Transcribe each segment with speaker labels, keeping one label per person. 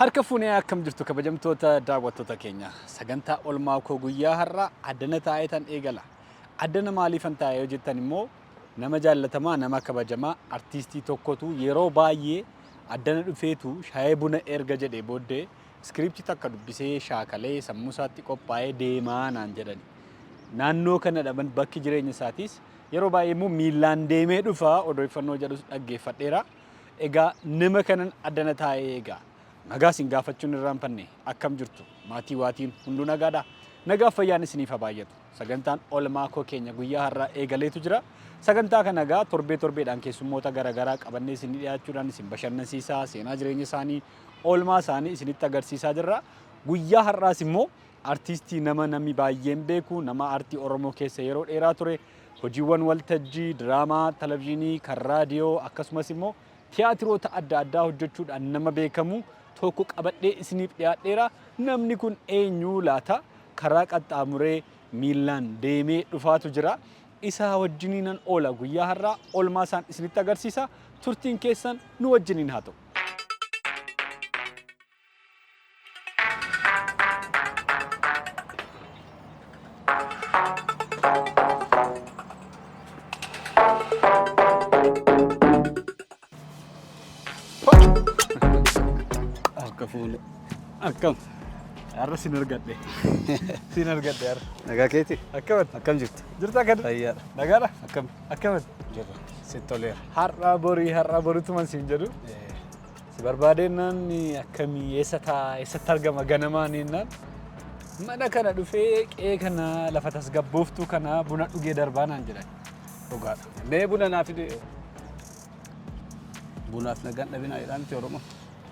Speaker 1: Harka fuunee, akkam jirtu kabajamtoota daawwattoota keenya? Sagantaa olmaa koo guyyaa har'aa addana taa'ee tan eegala. Addana maaliifan taa'e yoo jettan immoo, nama jaallatamaa, nama kabajamaa, artiistii tokkotu yeroo baay'ee addana dhufeetu shaayee buna erga jedhee booddee iskiriiptii takka dubbisee shaakalee sammuu isaatti qophaa'ee deemaa naan jedhani. Naannoo kana dhaban bakki jireenya isaatiis yeroo baay'ee immoo miillaan deemee dhufa odeeffannoo jedhus dhaggeeffadheera. Egaa nama kanan addana taa'ee eegaa. Nagaa isin gaafachuun irraanfanne, akkam jirtu? Maatii waatiin hunduu nagaadha? Nagaaf fayyaan isiniif haa baay'atu. Sagantaan olmaa koo keenya guyyaa har'aa eegaleetu jira. Sagantaa kana egaa torbee torbeedhaan keessummoota garaagaraa qabannee isin dhiyaachuudhaan isin bashannansiisaa, seenaa jireenya isaanii, oolmaa isaanii isinitti agarsiisaa jirra. Guyyaa har'aas immoo artiistii nama namni baay'een beeku, nama aartii Oromoo keessa yeroo dheeraa ture, hojiiwwan waltajjii, diraamaa, televizyiinii, kan raadiyoo akkasumas immoo tiyaatiroota adda addaa hojjechuudhaan nama beekamu tokko qabadhee isiniif dhiyaadheera. Namni kun eenyu laata? Karaa qaxxaamuree miillaan deemee dhufaatu jira. Isaa wajjiniinan oola guyyaa har'aa, oolmaa isaan isinitti agarsiisa. Turtiin keessan nu wajjiniin haa ta'u.
Speaker 2: Harka fuune.
Speaker 1: Akkam? Har'a sin argadhe. Sin argadhe har'a.
Speaker 2: Nagaa keeti?
Speaker 1: Akkamatti?
Speaker 2: Akkam jirtu?
Speaker 1: Jirta akkati?
Speaker 2: Fayyaadha.
Speaker 1: Nagaadha?
Speaker 2: Akkam?
Speaker 1: Akkamatti?
Speaker 2: Jirra. Sitti toleera.
Speaker 1: Har'a borii, har'a borituman siin jedhu. Si barbaadennaan akkamii, eessa taa'a, eessatti argama ganamaan jennaan, mana kana dhufee qe'ee kana lafa tasgabbooftuu kana buna dhugee darbaa naan jedhan.
Speaker 2: Dhugaadha. Mee buna naa fide. Bunaaf nagaan dhabinaa jedhaa miti Oromoo?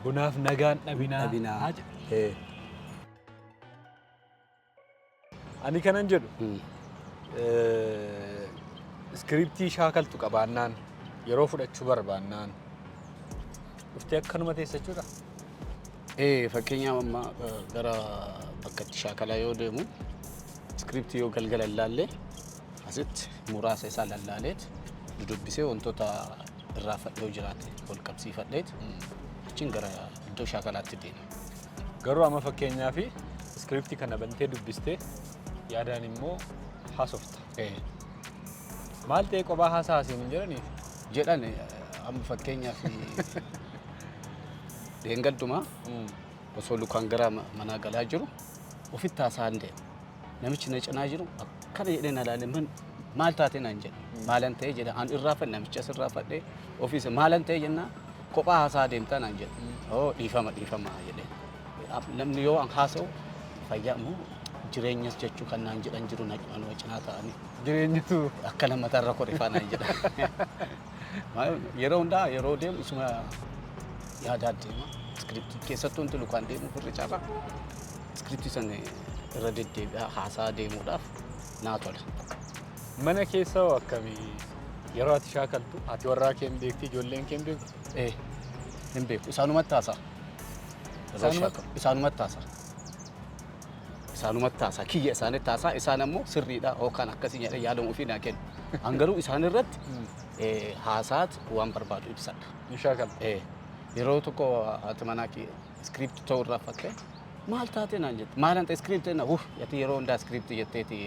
Speaker 1: Bunaaf nagaan dhabinaa.
Speaker 2: Dhabinaa.
Speaker 1: Haa jedhe. Ani kanan jedhu, iskiriiptii shaakaltu qabaannaan, yeroo fudhachuu barbaannaan dhuftee akkanuma teessachuudha.
Speaker 2: Fakkeenyaaf amma gara bakka itti shaakalaa yoo deemu, iskiriiptii yoo galgala ilaalle, asitti muraasa isaa lallaaleet dudubbisee, wantoota irraa fadhee yoo jiraate wal qabsiifadheet achiin gara iddoo shaakalaatti deema.
Speaker 1: Garuu amma fakkeenyaaf iskiriiptii kana bantee dubbistee yaadaan immoo haasofta. Maal ta'e, kophaa haasaa siin hin jedhaniif?
Speaker 2: Jedhan. Amma fakkeenyaaf dheengadduma osoo lukaan gara manaa galaa jiru ofitti haasa'an deema. Namichi na cinaa jiru akkana jedhee na ilaale, man maal taate naan jedhe. Maalan ta'e jedhe, an irraafadhe, namicha as irraafadhe, ofiisa maalan ta'e jennaan, kophaa haasaa deemtaa naan jedhe. Oo, dhiifama, dhiifama jedhe. Namni yoo an haasa'u fayyaa immoo jireenyas jechuu kan naan jedhan jiru na cinaa ta'anii.
Speaker 1: Jireenyitu.
Speaker 2: Akka lammatarra kore faa naan jedha. Yeroo hundaa yeroo deemu isuma yaadaa deema. Iskiriptii keessattuu wanti lukaan deemu irra caalaa iskiriptii sana irra deddeebi'aa haasaa deemuudhaaf naa tola.
Speaker 1: Mana keessa hoo akkamii, yeroo ati shaakaltu haati warraa kee hin beekti, ijoolleen kee hin beektu?
Speaker 2: Hin beeku. Isaanumatti haasa'a. Yeroo
Speaker 1: Isaanumatti?
Speaker 2: shaakalu. Isaanumatti haasa'a. Isaanumatti haasa'a. Kiyya isaanitti haasa'a. Isaan ammoo sirriidha yookaan akkasii jedhee yaadama ofii naa kennu. An garuu isaan irratti haasaat waan barbaadu ibsadha.
Speaker 1: Ni shaakalta.
Speaker 2: Yeroo tokko haati manaa kiyya iskiriiptii ta'uu irraa fakkee maal taate naan jette. Maalan ta'e? Iskiriiptii na uff, ati yeroo hundaa iskiriiptii jetteeti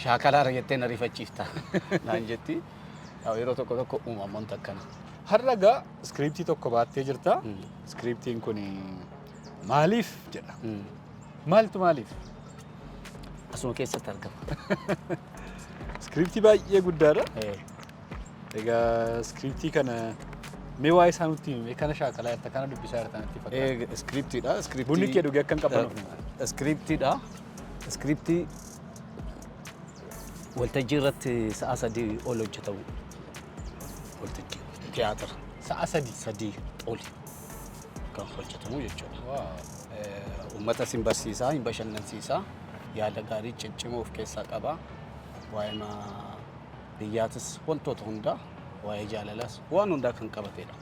Speaker 2: shaakalaara jettee na rifachiifta naan jetti. Yeroo tokko tokko uumamoon akkana.
Speaker 1: Har'a egaa iskiriiptii tokko baattee jirta. Iskiriiptiin kun maaliif jedha. Maaltu maaliif?
Speaker 2: Asuma keessatti argama.
Speaker 1: Iskiriiptii baay'ee guddaadha. Egaa iskiriiptii kana mee waa'ee isaa nutti himi. Kana shaakalaa jirta, kana dubbisaa jirta natti fakkaata.
Speaker 2: Iskiriiptiidha. Iskiriiptii
Speaker 1: Bunni kee dhugee akka hin qabbanofne.
Speaker 2: Iskiriiptiidha. Iskiriiptii waltajjii irratti sa'a 3 ol hojjetamu. Waltajjii tiyaatira.
Speaker 1: Sa'a 3.
Speaker 2: 3 oli kan hojjetamu jechuudha. Uummata sin barsiisaa, hin bashannansiisaa, yaada gaarii ciccimoo of keessaa qaba. Waa'ee biyyaatis wantoota hundaa, waa'ee jaalalaas waan hundaa kan qabatedha.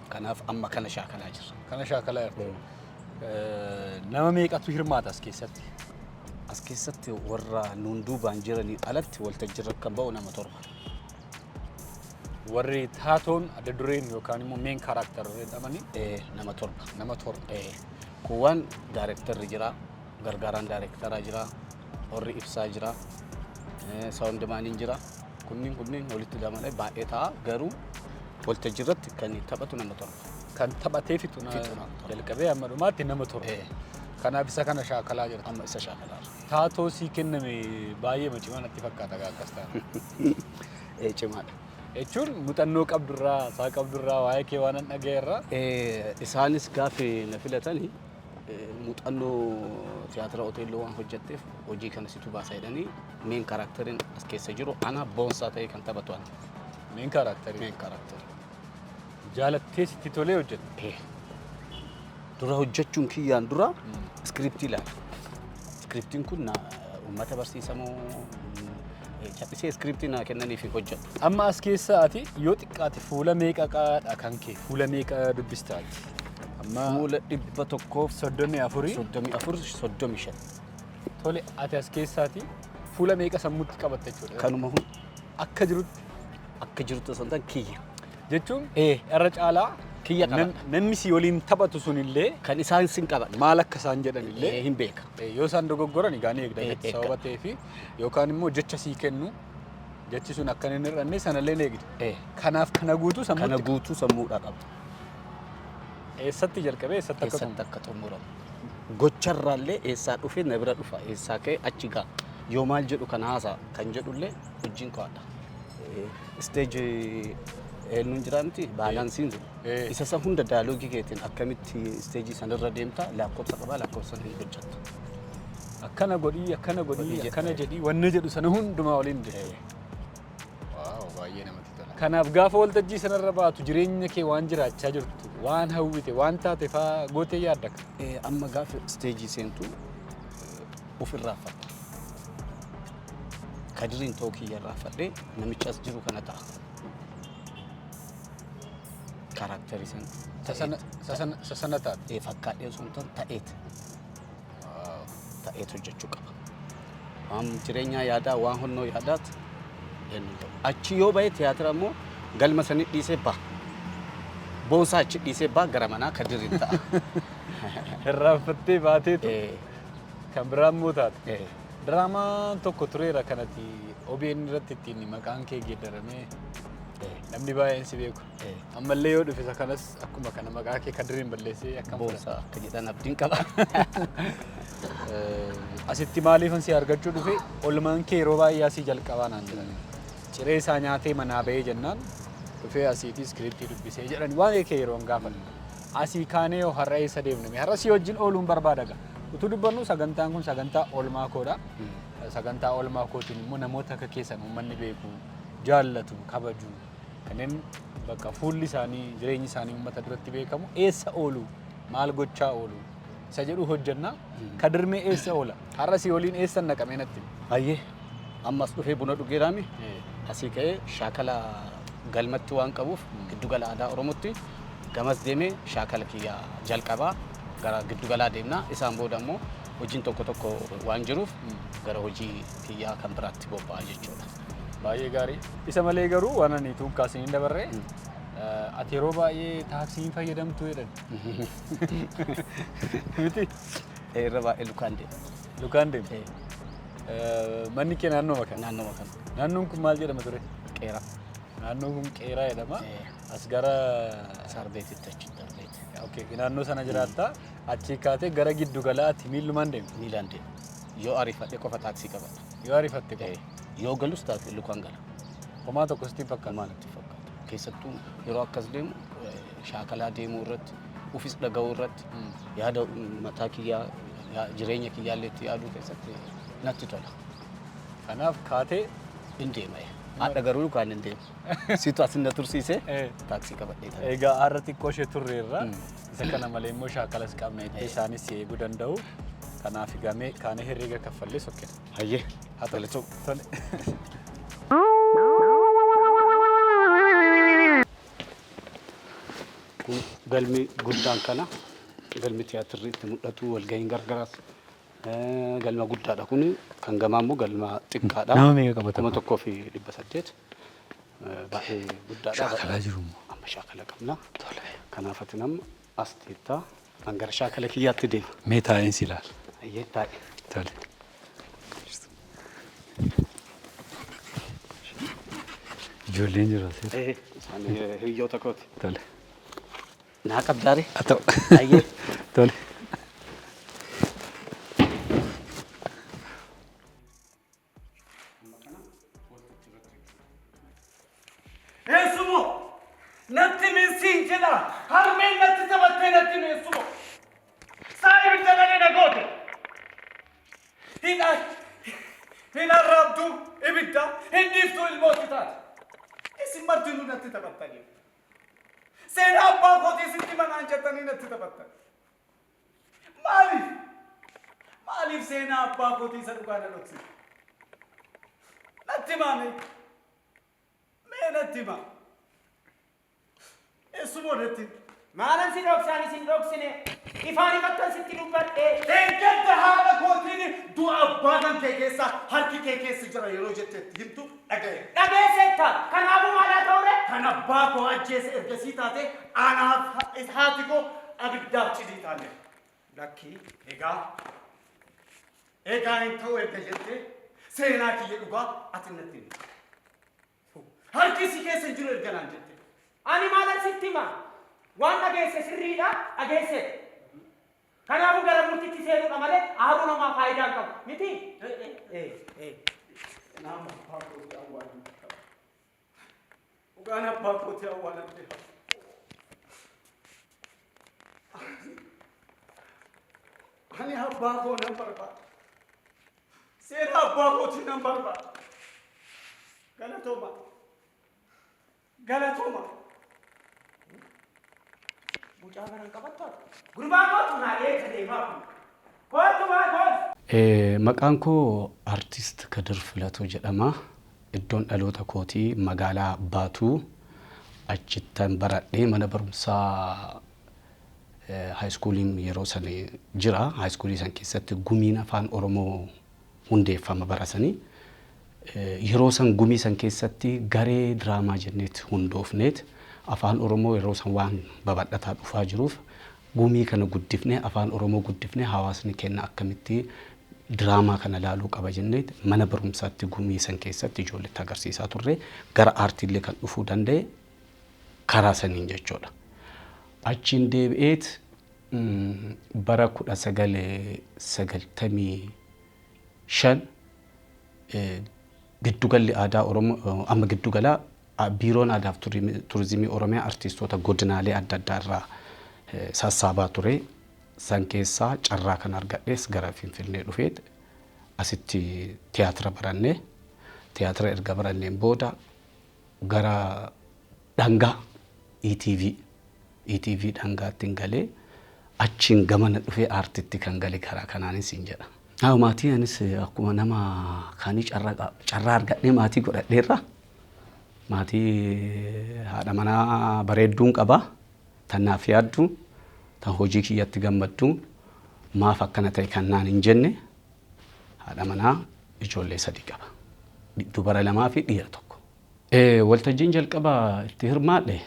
Speaker 2: Kanaaf amma kana shaakalaa jirra.
Speaker 1: Kana shaakalaa jirtu. Nama meeqatu hirmaata as keessatti?
Speaker 2: As keessatti warra nuun duubaan jiranii alatti waltajjiirra kan ba'u nama 7.
Speaker 1: Warri taatoon adda dureen yookaan immoo main character jedhamanii
Speaker 2: Nama 7.
Speaker 1: Nama 7.
Speaker 2: Kuuwwan daayirektarri jira, gargaaraan daayirektaraa jira, warri ibsaa jira, soundmaniin jira. Kunniin walitti dabalee baay'ee ta'a, garuu waltajjii irratti kan taphatu nama 7.
Speaker 1: Kan taphatee fixu
Speaker 2: Fixu nama 7.
Speaker 1: Jalqabee hamma dhumaatti nama 7. Kanaaf isa kana shaakalaa jirta.
Speaker 2: Amma isa shaakalaa jirra.
Speaker 1: Taatoo sii kenname baay'ee cimaa natti fakkaata akkas ta'a.
Speaker 2: Cimaadha.
Speaker 1: Jechuun muuxannoo qabdurraa, isaa qabdurraa, waa'ee kee waan dhaga'eerraa.
Speaker 2: Isaanis gaafa na filatanii muuxannoo tiyaatira Oteelloo waan hojjetteef hojii kana situ baasa jedhanii main characteriin as keessa jiru ana boonsaa ta'ee kan taphatu ana.
Speaker 1: Main characterii.
Speaker 2: Main characterii.
Speaker 1: Jaalattee sitti tolee hojjette.
Speaker 2: Dura hojjechuun kiyyaan dura iskiriiptii ilaala. Iskiriiptiin kun uummata barsiisamoo callisee iskiriiptii naa kennaniif hojjedhu.
Speaker 1: Amma as keessa ati yoo xiqqaate fuula meeqa qaadha kan kee? Fuula meeqa dubbista ati? Amma
Speaker 2: Fuula 134.
Speaker 1: 34.
Speaker 2: 35.
Speaker 1: Tole, ati as keessaati fuula meeqa sammuutti qabatta jechuudha?
Speaker 2: Kanuma hundi.
Speaker 1: Akka jirutti.
Speaker 2: Akka jirutti osoo hin taane kiyya.
Speaker 1: Jechuun irra caalaa
Speaker 2: Kiyya qaba.
Speaker 1: Namni si waliin taphatu sunillee
Speaker 2: kan isaan sin qaban
Speaker 1: maal akka isaan jedhan illee
Speaker 2: hin beeka.
Speaker 1: Yoo isaan dogoggoran egaa ni eegda
Speaker 2: Eegga.
Speaker 1: sababa ta'eefi yookaan immoo jecha sii kennu jechi sun akka hin hir'anne sanallee ni eegda. Kanaaf kana guutuu sammuutti
Speaker 2: Kana guutuu sammuudhaa qaba.
Speaker 1: Eessatti jalqabee eessatti akka
Speaker 2: Eessatti akka xumuramu. Gocharraallee eessaa dhufee na bira dhufa, eessaa ka'e achi ga'a. Yoo maal jedhu kan haasa'a kan jedhullee hojiin qo'adha. Isteejii eenyuun jira miti baalaansiin jiru. Isa san hunda daaloogii keetiin akkamitti isteejii sanarra deemta, lakkoofsa qabaa, lakkoofsa hin hojjettu.
Speaker 1: Akkana godhii, akkana godhii,
Speaker 2: Godhii
Speaker 1: akkana
Speaker 2: jedha.
Speaker 1: jedhii, wanni jedhu sana hundumaa waliin jechuudha. Waaw, baay'ee namatti tola. Kanaaf gaafa waltajjii sanarra baatu jireenya kee waan jiraachaa jirtu, waan hawwite, waan taate faa gootee yaadda ka?
Speaker 2: Amma gaafa isteejii seentu of irraanfatta. Kadiriin ta'uu kiyya irraanfadhee namicha as jiru kana ta'a. Kaaraakterii san
Speaker 1: Sasana taate.
Speaker 2: Fakkaadhee osoo hin taane ta'eet. Ta'eet hojjechuu qaba. Waan jireenyaa yaadaa, waan honnoo yaadaat eenyu ta'u. Achi yoo bahe tiyaatira immoo galma sanii dhiisee baha. Boonsaa achi dhiisee baha, gara manaa Kadiriin ta'a.
Speaker 1: Irraanfattee baateetu kan biraa immoo taate. Diraamaan tokko tureera kanatti OBN irratti ittiin maqaan kee geeddaramee namni baay'een si beeku. Ammallee yoo dhufe isa kanas akkuma kana maqaa kee Kadiriin balleessee akkam fudhata?
Speaker 2: Boonsaa akka jedhan abdiin qaba.
Speaker 1: Asitti maaliifan si argachuu dhufe, olmaan kee yeroo baay'ee asii jalqabaa naan jedhan. Ciree isaa nyaatee manaa bahee jennaan dhufee asiitii iskiriiptii dubbisee jedhan waa'ee kee yeroo hin gaafadhu. Asii kaanee yoo har'a eessa deemne? Har'a si wajjin ooluun barbaada gaa. Utuu dubbannu sagantaan kun sagantaa oolmaa koodha. Sagantaa oolmaa kootiin immoo namoota akka keessan uummanni beeku, jaallatu, kabaju, kanneen bakka fuulli isaanii, jireenyi isaanii uummata duratti beekamu eessa oolu, maal gochaa oolu isa jedhu hojjenna. Kadirmee eessa oola? Har'a si waliin eessa naqamee natti himi?
Speaker 2: Hayyee, ammas dhufee buna dhugeeraami. Asii ka'ee shaakala galmatti waan qabuuf giddugala aadaa Oromootti gamas deemee shaakala kiyya jalqabaa gara giddugalaa deemna. Isaan booda immoo hojiin tokko tokko waan jiruuf gara hojii kiyyaa kan biraatti bobba'a jechuudha.
Speaker 1: Baay'ee gaarii. Isa malee garuu waan ani tuun kaasanii hin dabarre, ati yeroo baay'ee taaksii hin fayyadamtu jedhan. Miti?
Speaker 2: Irra baay'ee lukaan deema.
Speaker 1: Lukaan deema? Manni kee naannooma kana?
Speaker 2: Naannooma kana.
Speaker 1: Naannoon kun maal jedhama ture?
Speaker 2: Qeeraa.
Speaker 1: Naannoon kun Qeeraa jedhama. As gara
Speaker 2: Saarbeetitti achitti darbeeti.
Speaker 1: Okay, naannoo sana jiraatta. Achii kaatee gara giddu galaatti miillumaan deemta?
Speaker 2: Miilaan deema. Yoo ariifadhe qofa taaksii qabadha.
Speaker 1: Yoo ariifatte qofa?
Speaker 2: Yoo galus taate lukaan gala.
Speaker 1: Homaa tokko sitti hin fakkaatu?
Speaker 2: Homaa natti hin fakkaatu. Keessattuu yeroo akkas deemu shaakalaa deemuu irratti, ofis dhaga'uu irratti, yaada mataa kiyyaa Jireenya kiyyaallee itti yaaduu keessatti natti tola.
Speaker 1: Kanaaf kaatee
Speaker 2: Hin deema. Haadha garuu kaan hin deemu. Situ asin na tursiise taaksii qabadhee taa'e.
Speaker 1: Egaa har'a xiqqoo ishee turreerra. Isa kana malee immoo shaakalas qabna jettee isaanis si eeguu danda'u. Kanaaf egaa mee kaanee herreega kaffallee sokkina.
Speaker 2: Hayyee.
Speaker 1: Haa ta'u.
Speaker 2: Galatoo.
Speaker 1: Tole.
Speaker 2: Kun galmi guddaan kana galmi tiyaatirri itti mul'atu, walgahiin gargaraas galma guddaadha. Kun kan gamaa immoo galma xiqqaadha.
Speaker 1: Nama meeqa qabata?
Speaker 2: 1800. Baay'ee guddaadha.
Speaker 1: Shaakalaa jiru immoo.
Speaker 2: Amma shaakala qabna. Kanaaf ati nama as teettaa an gara shaakala kiyyaatti deema.
Speaker 1: Mee taa'een si ilaala.
Speaker 2: Hayyee, taa'e.
Speaker 1: Tole. Ijoolleen jiru asirra.
Speaker 2: Isaan hiriyoota kooti.
Speaker 1: Tole.
Speaker 2: Naa qabdaare?
Speaker 1: Haa ta'u.
Speaker 2: Hayyee.
Speaker 1: Tole.
Speaker 3: Eessumo! Natti minsiin jedha! Harmeen natti taphattee natti meessumo! Saa ibidda malee na goote! Hin arraabdu ibidda, hin dhiiftu ilmootti taate. Isin martinuu natti taphattanii. Seenaa abbaa kootii sitti manaan jettanii natti taphattan. Maaliif? Maaliif seenaa abbaa kootii isa dhugaa na dhoksite? Natti himaa mee? Mee natti himaa? Eessumoo natti himi?
Speaker 4: Maalan si dhoksaan isin dhoksine? Ifaan ifattan sitti dubbadhe.
Speaker 3: Eeggadda haadha kootiin du'a abbaa kan kee keessa harki kee keessa jira yeroo jetteetti himtu dhaga'e.
Speaker 4: Dhageesseetta. Kanaafuu maal haa ta'ure?
Speaker 3: Kan abbaa koo ajjeese ergasii taate anaaf haati koo abiddaaf cidii taane. Lakkii egaa hin ta'u erga jettee seenaa kiyya dhugaa ati natti himi. Harki si keessa hin jiru erga naan jette.
Speaker 4: Ani maalan sitti hima? Waan dhageesse sirriidha, dhageesseetta. Kanaafuu gara murtiitti seenuudha malee aaruu namaa faayidaa hin qabu. Miti?
Speaker 3: Nama abbaa kootii awwaalamte. Dhugaan abbaa kootii awwaalamte. Ani abbaa koo nan barbaada. Seenaa abbaa kootii nan barbaada. Galatooma. Galatooma.
Speaker 4: Mucaa kana hin qabattu ati? Gurbaa kootu naa eega deemaa kun. Kootu maa kootu.
Speaker 2: Maqaan koo Artist Kadir Filatoo jedhama. Iddoon dhaloota kootii magaalaa Baatuu, achittan baradhee mana barumsaa haayiskuuliin yeroo san jira. Haayiskuulii san keessatti gumiin afaan Oromoo hundeeffama bara sanii. Yeroo san gumii san keessatti garee diraamaa jenneet hundoofneet afaan Oromoo yeroo san waan babal'ataa dhufaa jiruuf gumii kana guddifnee, afaan Oromoo guddifnee, hawaasni keenya akkamitti diraamaa kana laaluu qaba jennee mana barumsaatti gumii san keessatti ijoolletti agarsiisaa turre. Gara aartiillee kan dhufuu danda'e karaa saniin jechuudha. Achiin deebi'eet bara 1995 giddugalli aadaa Oromoo, amma giddugala biiroon aadaaf turizimii Oromiyaa artiistoota godinaalee adda addaa irraa sassaabaa ture. San keessaa carraa kan argadhees gara Finfinnee dhufeet asitti tiyaatira barannee, tiyaatira erga baranneen booda gara dhangaa ETV dhangaatti hin galee, achiin gamana dhufee aartitti kan gale karaa kanaanis hin jedha. Haa, maatii anis akkuma nama kaanii carraa argadhee maatii godhadheerra. Maatii haadha manaa bareedduun qaba. Tan naaf yaaddu, tan hojii kiyyatti gammaddu, maaf akkana ta'e kan naan hin jenne haadha manaa, ijoollee sadii qaba. Dubara lamaa fi dhiira tokko. Waltajjiin jalqaba itti hirmaadhe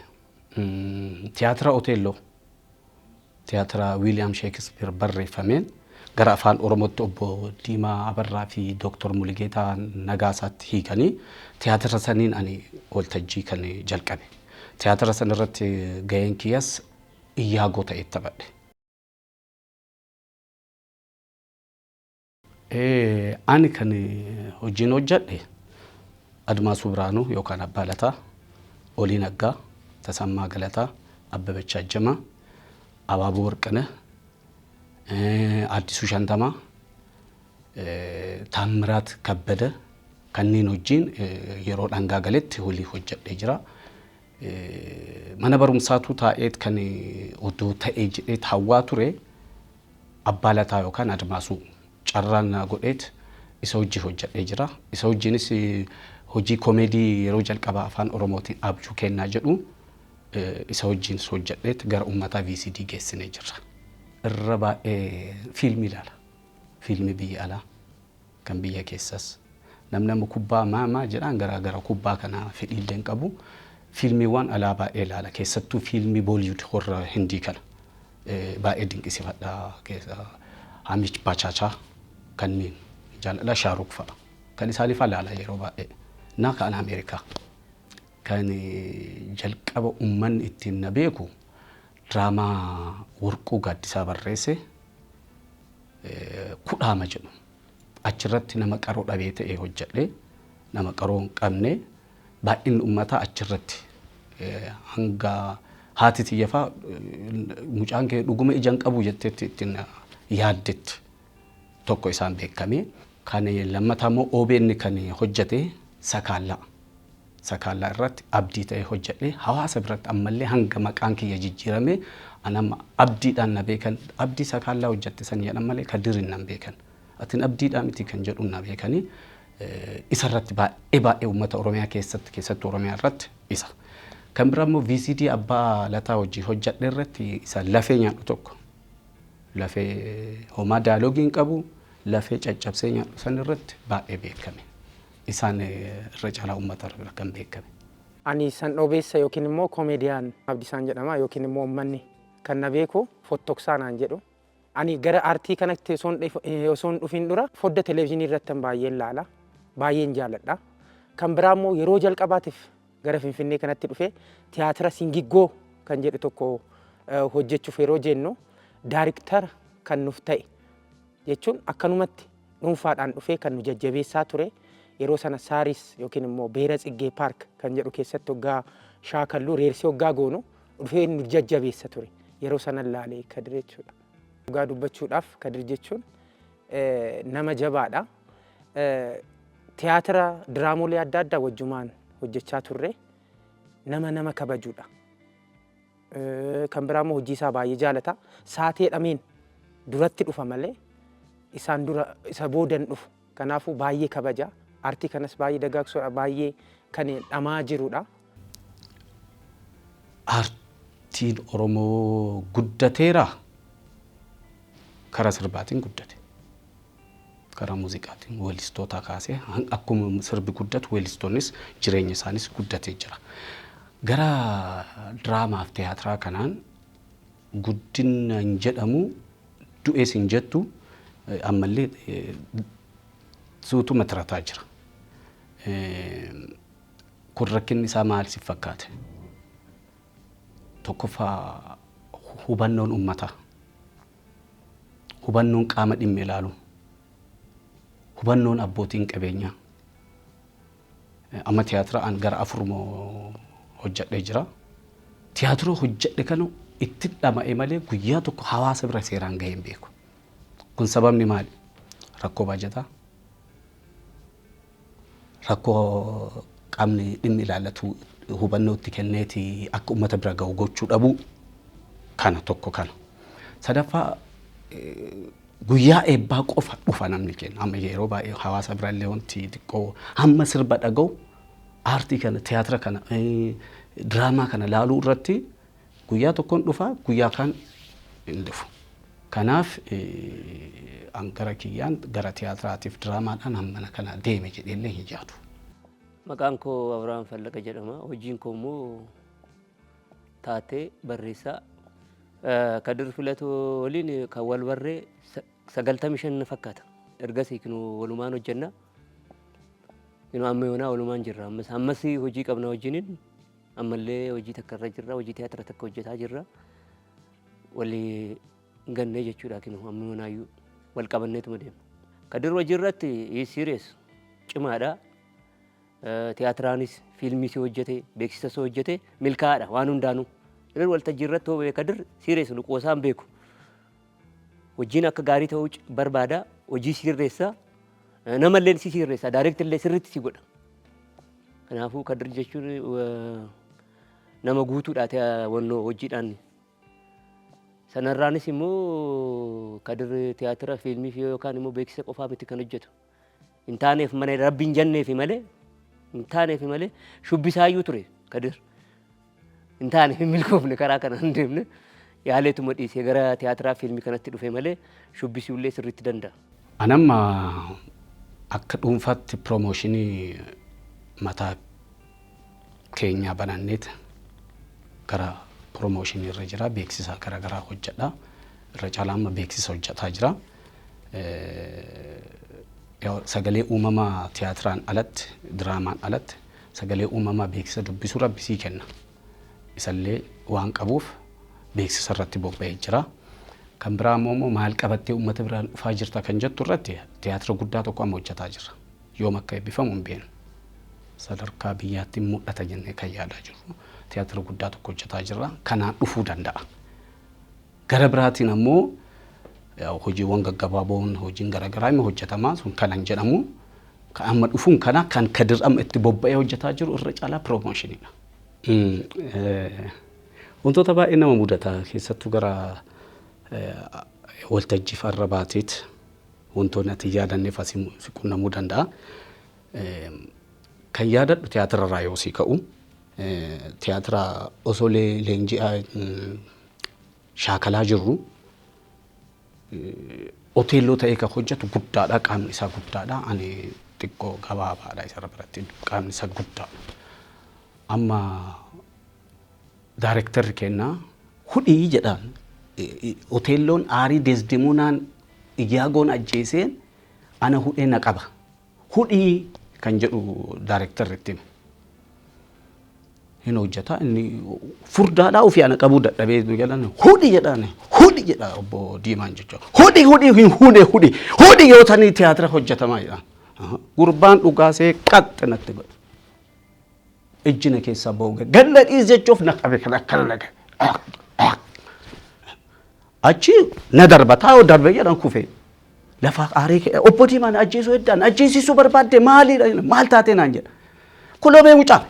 Speaker 2: tiyaatira Oteelloo, tiyaatira Wiiliyaam Sheekispeer barreeffameen gara afaan Oromootti obbo Diimaa Abarraa fi Dooktor Muligeetaa Nagaasaatti hiikanii tiyaatira saniin ani waltajjii kan jalqabe. Tiyaatira san irratti gaheen kiyyas Iyyaagoo ta'ee taphadhe. Ani kan hojiin hojjedhe Admaasuu Biraanuu yookaan Abbaa Lataa, Olii Naggaa, Tasammaa Galataa, Abbabach Ajjamaa, Abaaboo Warqinah, Addisuu Shantamaa, Taammiraat Kabbada kanneen wajjin yeroo dhangaa galetti walii hojjedhee jira. Mana barumsaatu taa'eet kan odoo ta'ee jedhee hawwaa ture Abbaa Lataa yookaan Admaasuu carraan naa godheet isa hojii hojjedhee jira. Isa wajjinis hojii komeedii yeroo jalqabaa afaan Oromootiin Abjuu Kennaa jedhu isa wajjinis hojjedheet gara uummataa VCD geessinee jirra. Irra baay'ee fiilmii ilaala. Fiilmii biyya alaa kan biyya keessas. Namni amma kubbaa maa maa jedhaan garaa gara kubbaa kana fedhiillee hin qabu. Fiilmiiwwan alaa baay'ee ilaala. Keessattuu fiilmii Bollywood warra Hindii kana baay'ee dinqisiifadha. Amitabh Bachchan kanneen jaalladha, Shahrukh fa'a. Kan isaanii fa'a ilaala yeroo baay'ee. Na kan Ameerikaa. Kan jalqaba uummanni ittiin na beeku diraamaa Warquu Gaaddisaa barreesse Kudhaama jedhu. Achirratti nama qaroo dhabee ta'e hojjedhe, nama qaroo hin qabne, baay'inni uummataa achirratti hanga haati tiyya fa'aa mucaan kee dhuguma ija hin qabu jetteetti ittiin yaaddetti tokko isaan beekame. Kan lammataa immoo OBN kan hojjete Sakaallaa. Sakaallaa irratti Abdii ta'ee hojjedhe, hawaasa biratti ammallee hanga maqaan kiyya jijjiirame anama Abdiidhaan na beekan, Abdii Sakaallaa hojjette san jedhan malee Kadirin nan beekan. Atin Abdiidhaa miti kan jedhu na beekanii isarratti baay'ee baay'ee uummata Oromiyaa keessatti, keessattuu Oromiyaa irratti isa. Kan biraa immoo VCD Abbaa Lataa hojii hojjedhe irratti isa lafee nyaadhu tokko. Lafee homaa daaloogii hin qabu, lafee caccabsee nyaadhu san irratti baay'ee beekame. Isaan irra caalaa uummata bira kan beekame.
Speaker 4: Ani san dhobeessa yookiin immoo komeediyaan Abdiisaan jedhama, yookiin immoo uummanni kan na beeku Fottoksaa naan jedhu. Ani gara aartii kanatti osoo hin dhufin dura fodda televezyiinii irratti baay'een ilaala. Baay'een jaaladha. Kan biraa immoo yeroo jalqabaatiif gara Finfinnee kanatti dhufe tiyaatira Singiggoo kan jedhu tokko hojjechuuf yeroo jennu daariktara kan nuuf ta'e jechuun akkanumatti dhuunfaadhaan dhufee kan nu jajjabeessaa ture, yeroo sana Saaris yookiin immoo Beera Tsiggee Paark kan jedhu keessatti hoggaa shaakalluu reersii hoggaa goonu dhufee nu jajjabeessa ture. Yeroo sana laalee Kadir jechuudha. Dhugaa dubbachuudhaaf Kadir jechuun nama jabaadha. Tiyaatira diraamolee adda addaa wajjumaan hojjechaa turre, nama kabajuudha. Kan biraa immoo hojii isaa baay'ee jaalata. Saatii jedhameen duratti dhufa malee isaan dura isa boodan dhufu. Kanaafuu baay'ee kabaja. Aartii kanas baay'ee dagaagsuudha. Baay'ee kan dhamaa jirudha.
Speaker 2: Aartiin Oromoo guddateera, karaa sirbaatiin guddate. Karaa muuziqaatiin weellistoota kaasee akkuma sirbi guddatu weellistoonnis jireenya isaanis guddatee jira. Gara diraamaaf tiyaatiraa kanaan guddina hin jedhamu, du'ees hin jettu, ammallee suutuma tirataa jira. Kun rakkinni isaa maal si fakkaate? Tokkoffaa, hubannoon uummataa, hubannoon qaama dhimmi ilaalu, hubannoon abbootiin qabeenyaa. Amma tiyaatira an gara afur moo hojjedhee jira. Tiyaatira hojjedhe kana itti dhama'e malee guyyaa tokko hawaasa bira seeraan gahee hin beeku. Kun sababni maali? Rakkoo baajataa, rakkoo qaamni dhimmi ilaallatu hubannoo itti kenneeti akka uummata bira gahu gochuu dhabuu, kana tokko kana. Sadaffaa, guyyaa eebbaa qofa dhufa namni keenya. Amma yeroo baay'ee hawaasa birallee wanti xiqqoo hamma sirba dhaga'u aartii kana, tiyaatira kana, diraamaa kana laaluu irratti guyyaa tokkoon dhufa, guyyaa kaan hin dhufu. Kanaaf an gara kiyyaan gara tiyaatiraatiif diraamaadhaan hammana kana deeme jedheellee hin yaadu.
Speaker 5: Maqaan koo Abiraam Fallaqa jedhama. Hojiin koo immoo taatee barreessaa. Kadir Filatoo waliin kan wal barree 95 fakkaata. Ergasii kinoo walumaan hojjenna. Kinoo amma yoonaa walumaan jirra. Ammas ammas hojii qabna wajjiniin. Ammallee hojii takka irra jirra. Hojii tiyaatira takka hojjetaa jirra. Walii gannee jechuudha, kinoo amma yoonaayyuu wal qabanneetuma deemna. Kadir hojii irratti serious, cimaadha. Tiyaatiraanis fiilmiis hojjete, beeksisas hojjete, milkaa'aadha waan hundaanuu. Kadir waltajjii irratti hoo, Kadir serious, nu qoosaan beeku. Hojiin akka gaarii ta'uu barbaada. Hojii sirreessa. Namallee si sirreessa. Direct illee sirriitti si godha. Kanaafuu Kadir jechuun nama guutuudha wannoo hojiidhaan. Sanarraanis immoo Kadir tiyaatira, fiilmii fi yookaan immoo beeksisa qofaa miti kan hojjetu. Hin taaneef malee, rabbi hin jenneefi malee, hin taaneefi malee shubbisaayyuu ture Kadir. Hin taaneef, hin milkoofne, karaa kana hin deemne, yaaleetuma dhiisee gara tiyaatiraa fiilmii kanatti dhufe malee shubbisuullee sirriitti danda'a.
Speaker 2: Anamma akka dhuunfaatti promotion mataa keenyaa bananneet gara promotion irra jira. Beeksisa garaagaraa hojjedha. Irra caalaa amma beeksisa hojjetaa jira. Sagalee uumamaa tiyaatiraan alatti, diraamaan alatti sagalee uumamaa beeksisa dubbisuu rabbi sii kenna. Isallee waan qabuuf beeksisa irratti bobba'ee jira. Kan biraa immoo maal qabattee uummata biraan dhufaa jirta kan jettu irratti, tiyaatira guddaa tokko amma hojjetaa jirra. Yoom akka eebbifamu hin beeknu. Sadarkaa biyyaatti mul'ata jennee kan yaadaa jirru tiyaatira guddaa tokko hojjetaa jirra. Kanaan dhufuu danda'a. Gara biraatiin ammoo hojiiwwan gaggabaaboon, hojiin garaagaraa immoo hojjetamaa sun kanan jedhamu. Kan amma dhufuun kana kan Kadir amma itti bobba'ee hojjetaa jiru irra caalaa promotioniidha. Wantoota baay'ee nama mudata, keessattuu gara waltajjii farra baateet wantoonni ati yaadanneef asii si qunnamuu danda'a. Kan yaadadhu tiyaatira irraa yoo sii ka'u, tiyaatira osoo leenji'aa shaakalaa jirru, Oteelloo ta'ee kan hojjetu guddaadha, qaamni isaa guddaadha, ani xiqqoo gabaabaadha isarra biratti, qaamni isaa guddaadha. Amma daarektarri kennaa hudhii jedhaan, Oteelloon aarii Desdemonaan Iyaagoon ajjeeseen ana hudhee na qaba. Hudhii kan jedhu daarektarri itti hime. Hin hojjeta inni furdaadhaa, ofii ana qabuu dadhabee jedhan, hudhi jedhaan, hudhi jedha obbo Diimaan jechuudha. Hudhi, hudhi, hin hudhe, hudhi, hudhi yoo tanii tiyaatira hojjetamaa jedha. Gurbaan dhugaasee qaxxe natti godhe. Ijji na keessaa ba'u galla dhiis jechuuf na qabe kan akkana na qabe. Achi na darba taa'u darbe jedhan kufe. Lafa aaree ka'e, obbo Diimaan ajjeesuu heddaan ajjeesisuu barbaadde, maaliidha, maal taatee naan jedha. Kulobee mucaa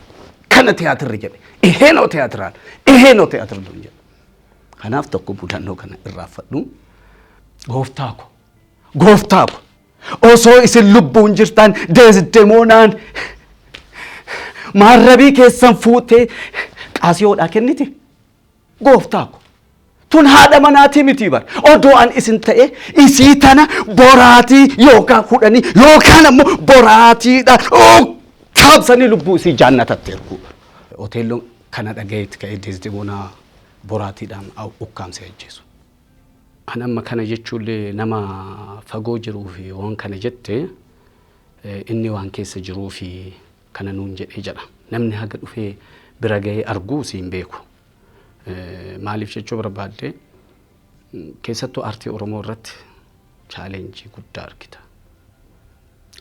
Speaker 2: kana tiyaatirri jedhe, ይሄ ነው ቲያትራል፣ ይሄ ነው ቲያትር ነው jedhe. Kanaaf tokko mudannoo kana irraanfadhu. Gooftaa ko, gooftaa ko, osoo isin lubbuun jirtan Desdemonaan maarrabii keessan fuutee qaasiyoodhaa kennite. Gooftaa ko, tun haadha manaatii miti bar. Odoo an isin ta'e isii tana boraatii yookaan hudhanii yookaan ammoo boraatiidha kaabsanii lubbuu isii jaannatatti ergu. Oteelloon kana dhagayeetti ka'ee Desdemonaa boraatiidhaan ukkaamsee ajjeesu. An amma kana jechuullee nama fagoo jiruu fi waan kana jette inni waan keessa jiruu fi kana nuun jedhee jedha. Namni haga dhufee bira gahee arguu si hin beeku. Maaliif jechuu barbaadde, keessattuu aartii Oromoo irratti challenge guddaa argita.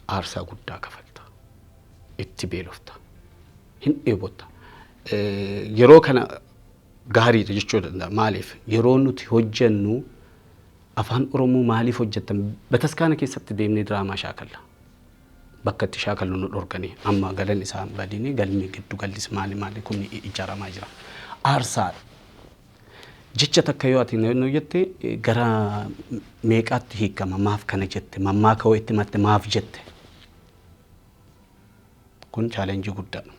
Speaker 2: Aarsaa guddaa kafalta. Itti beelofta. Hin dheebotta. Yeroo kana gaariidha jechuu danda'a. Maaliif, yeroo nuti hojjennu afaan Oromoo maaliif hojjettan, bataskaana keessatti deemnee diraamaa shaakalla. Bakka itti shaakallu nu dhorkanii, amma galan isaa badini, galmi giddu gallis maali maali kun ijaaramaa jira. Aarsaadha. Jecha takka yoo ati nu jette gara meeqaatti hiikama, maaf kana jette, mammaaka hoo itti matte maaf jette. Kun challenge guddaadha.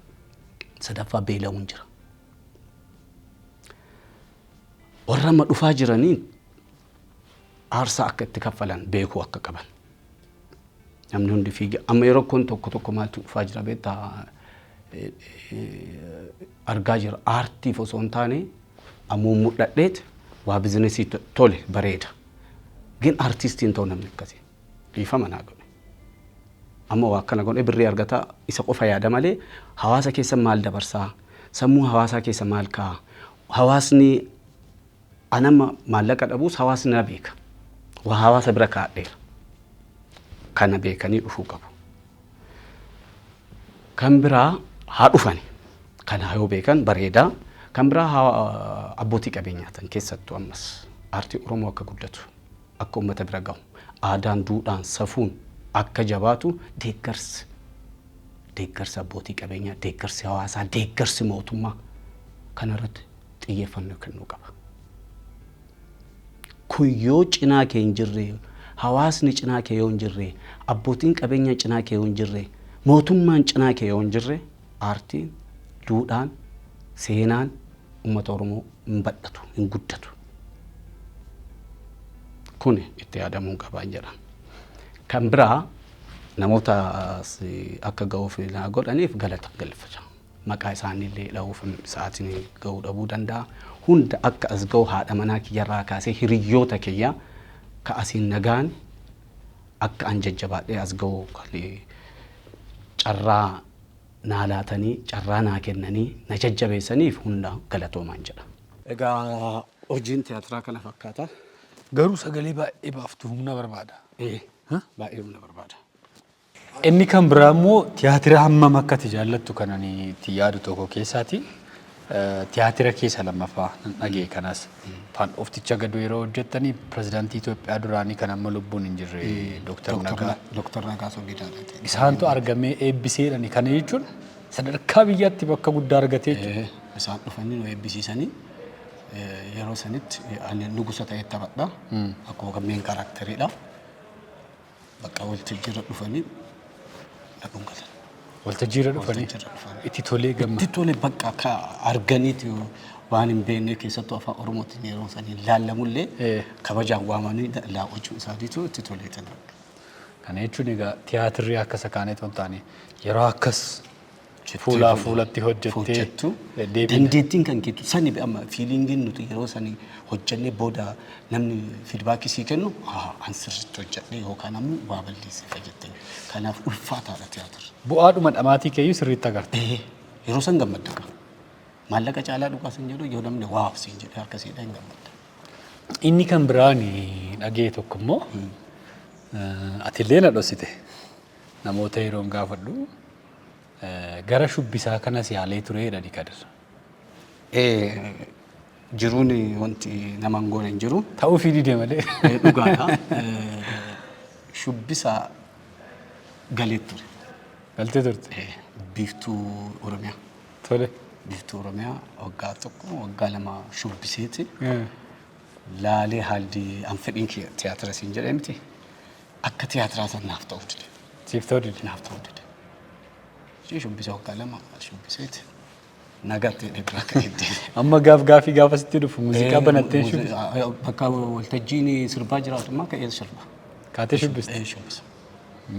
Speaker 2: Sadaffaa beela'uun jira. Warra amma dhufaa jiranii aarsaa akka itti kaffalan beekuu akka qaban. Namni hundi fiiga. Amma yeroo kun tokko tokko maaltu dhufaa jira beektaa, argaa jira. Aartiif osoo hin taane ammoo mul'adheet waa business tole bareeda. ግን aartistiin ta'u namni akkasii. Dhiifama naa godhe. Amma waa akkana godhe birrii argataa, isa qofa yaada malee hawaasa keessa maal dabarsaa, sammuu hawaasaa keessa maal kaa'a, hawaasni anama maallaqa dhabuus hawaasni na beeka. Waa hawaasa bira kaa'adheera. Kana beekanii dhufuu qabu. Kan biraa haa dhufani. Kana yoo beekan bareedaa. Kan biraa abbootii qabeenyaa ta'an keessattuu ammas aartii Oromoo akka guddatu. Akka uummata bira gahu, aadaan, duudhaan, safuun akka jabaatu deeggarsi abbootii qabeenyaa, deeggarsi hawaasaa, deeggarsi mootummaa kanarratti xiyyeeffannoo kennuu qaba. Kun yoo cinaa kee hin jirre, hawaasni cinaa kee yoo hin jirre, abbootiin qabeenyaa cinaa kee yoo hin jirre, mootummaan cinaa kee yoo hin jirre, aartiin, duudhaan, seenaan uummata Oromoo hin badhatu, hin guddatu. Kun itti yaadamuu qabaan jedha. Kan biraa namoota akka ga'uuf naa godhaniif galata galfata. Maqaa isaaniillee dha'uuf sa'aatiin ga'uu dhabuu danda'a. Hunda akka as ga'u haadha manaa kiyyarraa kaasee hiriyoota kiyya ka asiin nagaan akka an jajjabaadhee as ga'u kan carraa naa laatanii, carraa naa kennanii na jajjabeessaniif hunda galatoomaan jedha. Egaa hojiin tiyaatiraa kana fakkaata.
Speaker 1: Garuu sagalee baay'ee baaftu, humna barbaada.
Speaker 2: Baay'ee humna barbaada.
Speaker 1: Inni kan biraa immoo tiyaatira hammam akka ati jaallattu kan ani itti yaadu tokko keessaati. Tiyaatira keessa lammaffaa nan dhaga'e kanas. Ofticha gadoo yeroo hojjettanii pirezidaantii Itoophiyaa duraanii kan amma lubbuun hin jirre Dooktar Nagaa.
Speaker 2: Dooktar Nagaasoo Gidaadhaati.
Speaker 1: Isaantu argamee eebbiseedhani. Kana jechuun sadarkaa biyyaatti bakka guddaa argatee jechuudha.
Speaker 2: Isaan dhufanii nu eebbisiisanii, yeroo sanitti ani nugusa ta'ee taphadha. Akkuma main characteriidha. Bakka waltajjiirra dhufanii na dhungatan.
Speaker 1: Waltajjiirra dhufanii
Speaker 2: Waltajjiirra dhufanii.
Speaker 1: Itti tolee gamma.
Speaker 2: Itti tole, bakka akka arganiiti waan hin beekne, keessattuu afaan Oromootiin yeroo sanii laallamullee kabajaan waamanii laawwachuu isaaniitu itti toleetan.
Speaker 1: Kana jechuun egaa tiyaatirri akka isa kaanii otoo hin taane yeroo akkas fuulaa fuulatti hojjettee
Speaker 2: hojjettu
Speaker 1: deebiin
Speaker 2: dandeettiin kan keetu sani amma feelingiin nuti yeroo sani hojjennee booda namni feedbackii sii kennu, haa, an sirriitti hojjedhe yookaan ammoo waa balleesseefa jettee, kanaaf ulfaataadha tiyaatirri.
Speaker 1: Bu'aadhuma dhamaatii keeyyuu sirriitti agarta.
Speaker 2: Yeroo san gammadda qaba. Maallaqa caalaa dhugaa sin jedhu, yoo namni wow siin jedhe harka siidha hin gammadda.
Speaker 1: Inni kan biraan dhagee tokko immoo atillee na dhoksite, namoota yeroon gaafadhu gara shubbisaa kanas yaalee ture jedhani, Kadir.
Speaker 2: Jiruun wanti nama hin goone hin jiru.
Speaker 1: Ta'uufii dide malee.
Speaker 2: Dhugaadha. Shubbisa galee ture.
Speaker 1: Galtee turte.
Speaker 2: Biiftuu Oromiyaa. Biiftuu Oromiyaa waggaa 1, waggaa 2 shubbiseeti. Laalee haalli an fedhiin kiyya tiyaatira siin jedhee miti. Akka tiyaatiraa san naaf ta'uu dide.
Speaker 1: Siif ta'uu dide.
Speaker 2: Naaf ta'uu dide. Ishee shubbisa waggaa 2 shubbiseeti. Nagaatti jedhee bira akka deemte.
Speaker 1: Amma gaaf gaafii gaafa sitti dhufu muuziqaa banattee shubbisa.
Speaker 2: Bakka waltajjiin sirbaa jiraatu immoo ka'ee sirba.
Speaker 1: Kaatee shubbista.
Speaker 2: Shubbisa.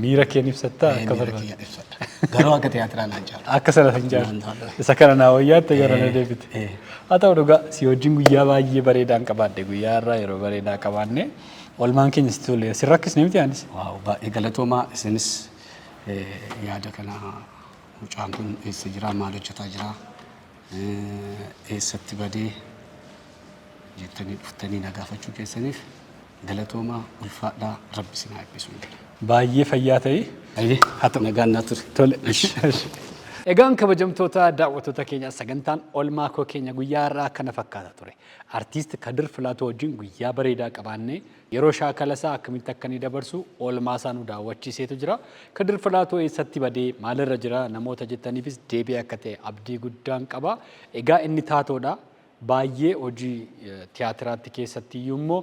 Speaker 1: Miira keen ibsattaa akka
Speaker 2: Miira
Speaker 1: barbaadu.
Speaker 2: kiyya ibsadha. Garuu akka tiyaatiraa naan jaalladha.
Speaker 1: Akka sana hin jaalladhu.
Speaker 2: Naan jaalladhu.
Speaker 1: Isa kana naa wayyaatti gara na deebite. Haa ta'u, dhugaa si wajjin guyyaa baay'ee bareedaan qabaadhe, guyyaa irraa yeroo bareedaa qabaanne, oolmaan keenya sitti toleera. Si rakkisne miti anis.
Speaker 2: Wow, baay'ee galatoomaa isinis, yaada kana mucaan kun eessa jira, maal hojjetaa jira, eessatti badee jettanii dhuftanii na gaafachuu keessaniif galatoomaa, ulfaadhaa, rabbi isin haa eebbisu.
Speaker 1: Baay'ee fayyaa ta'ii.
Speaker 2: Ayyee, haa ta'u, nagaan naa ture.
Speaker 1: Tole. Egaan kabajamtoota daawwattoota keenya, sagantaan oolmaa koo keenya guyyaa har'aa kana fakkaata ture. Artiist Kadir Filaatoo wajjin guyyaa bareedaa qabaannee, yeroo shaakala isaa akkamitti akka inni dabarsu oolmaa isaa nu daawwachiiseetu jira. Kadir Filaatoo eessatti badee, maalirra jira namoota jettaniifis deebii akka ta'e abdii guddaan qaba. Egaa inni taatoodha. Baay'ee hojii tiyaatiraatti keessatti iyyuu immoo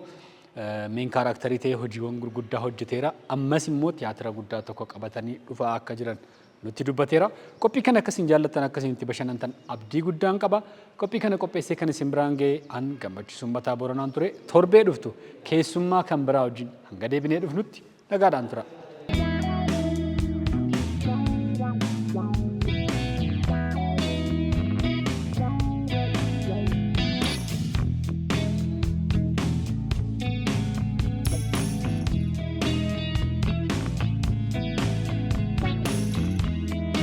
Speaker 1: main characterii ta'ee hojiiwwan gurguddaa hojjeteera. Ammas immoo tiyaatira guddaa tokko qabatanii dhufaa akka jiran nutti dubbateera. Qophii kana akkasiin jaallattan, akkasiin itti bashannantan abdii guddaan qaba. Qophii kana qopheessee kan isin biraan ga'e an Gammachiisuun Mataa Booranaan ture. Torbee dhuftu keessummaa kan biraa wajjin hanga deebinee dhufnutti nagaadhaan tura.